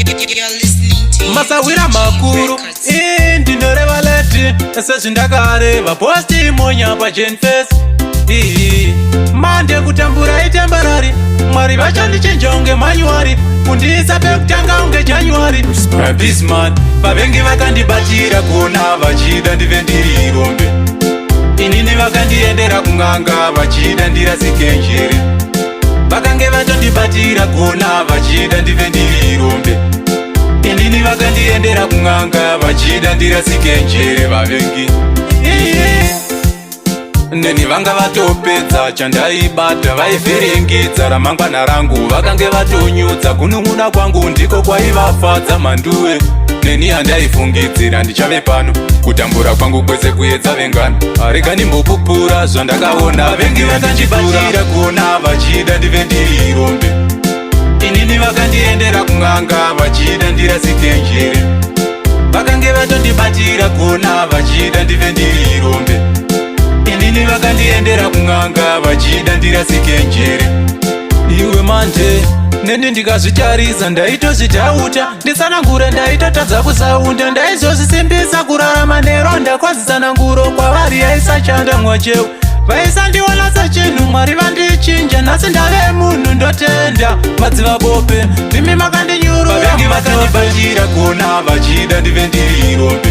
You're listening to Masawira UTG makuru. Records. Ii, ndinoreva leti sezvindakareva posti monya pajenfes. Mande kutambura itembarari, Mwari vachandichinja unge manuary, kundiisa pekutanga unge January. This man, vavengi vakandibatira kona vachida ndive ndiri rombe. Inini vakandiendera kun'anga vachida ndirasike njere. Vakange vatondibatira kona vachida ndive ndiri rombe. Inini vakandiendera kun'anga vachida ndirasike njere, vavengi. Neni vanga vatopedza chandaibata, vaivhiringidza ramangwana rangu. Vakange vatonyudza kunun'una kwangu, ndiko kwaivafadza manduwe. Neni handaifungidzira ndichave pano, kutambura kwangu kwese kuedza vengano. Rega ndimbopupura zvandakaona. Vavengi vakandibatira kuona vachida ndive ndiri rombe. Inini vakandiendera kun'anga vachida ndirasike njere. Vakange vatondibatira kuona vachida ndive ndiri rombe. Inini vakandiendera kun'anga vachida ndirasike njere. Iwe manje, neni ndikazvitarisa ndaitozvidhauta, nditsanangure ndaitotadza kusaunda. Ndaizozvisimbisa kurarama neronda kwazitsananguro kwavari yaisachanda mwachewu. Vaisandiona sechinhu, Mwari vandichinja, nhasi ndave munhu, ndotenda. Madziva bope, ndimi makandinyurura. Vavengi vakandibatira kuona vachida ndive ndiri rombe.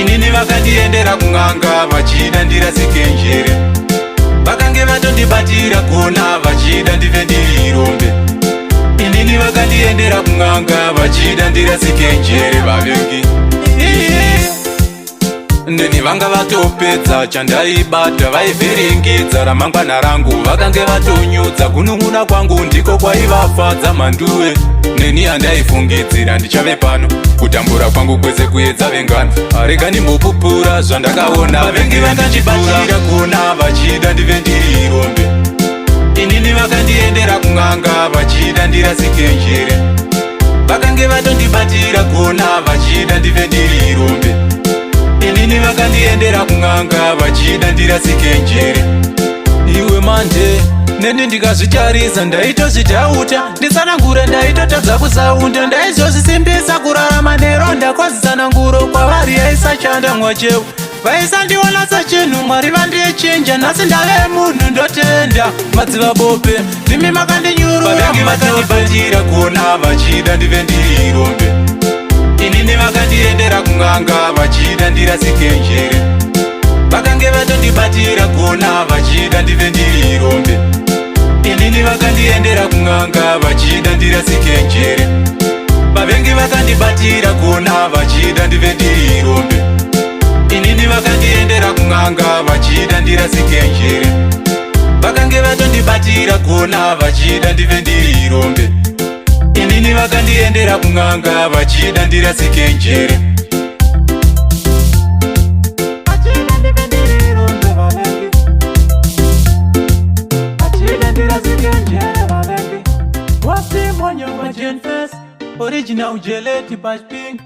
Inini vakandiendera kun'anga vachida ndirasike njere. Vakange vatondibatira kuona vachida ndive ndiri rombe. Inini vakandiendera kun'anga vachida ndirasike njere, vavengi. Neni vanga vatopedza chandaibata, vaivhiringidza ramangwana rangu. Vakange vatonyudza kunun'una kwangu, ndiko kwaivafadza manduwe. Neni handaifungidzira ndichave pano, kutambura kwangu kwese kuedza vengano. Rega ndimbopupura zvandakaona. Vavengi vakandibatira kuona vachida ndive ndiri rombe. Inini vakandiendera kun'anga vachida ndirasike njere. Vakange vatondibatira kuona vachida ndive ndiri rombe. Inini vakandiendera kun'anga vachida ndirasike njere. Iwe manje, neni ndikazvitarisa ndaitozvidhauta, nditsanangure ndaitotadza kusaunda. Ndaizozvisimbisa kurarama neronda kwazitsananguro kwavari yaisachanda mwachewu. Vaisandiona sechinhu, Mwari vandichinja, nhasi ndave munhu, ndotenda. Madziva bope, ndimi makandinyurura. Vavengi vakandibatira kuona vachida ndive ndiri rombe. Inini vakandiendera kun'anga vachida ndirasike njere. Vakange vatondibatira kuona vachida ndive ndiri rombe. Inini vakandiendera kun'anga vachida ndirasike njere. Vavengi vakandibatira kuona vachida ndive ndiri rombe. Inini vakandiendera kun'anga vachida ndirasike njere. Vakange vatondibatira kuona vachida ndive ndiri rombe. Inini vakandiendera kun'anga vachida ndirasike njere. Vachida ndive ndiri rombe, vavengi. Vachida ndirasike njere, vavengi. Wasimonyo pajenfes, original jeleti pachpink.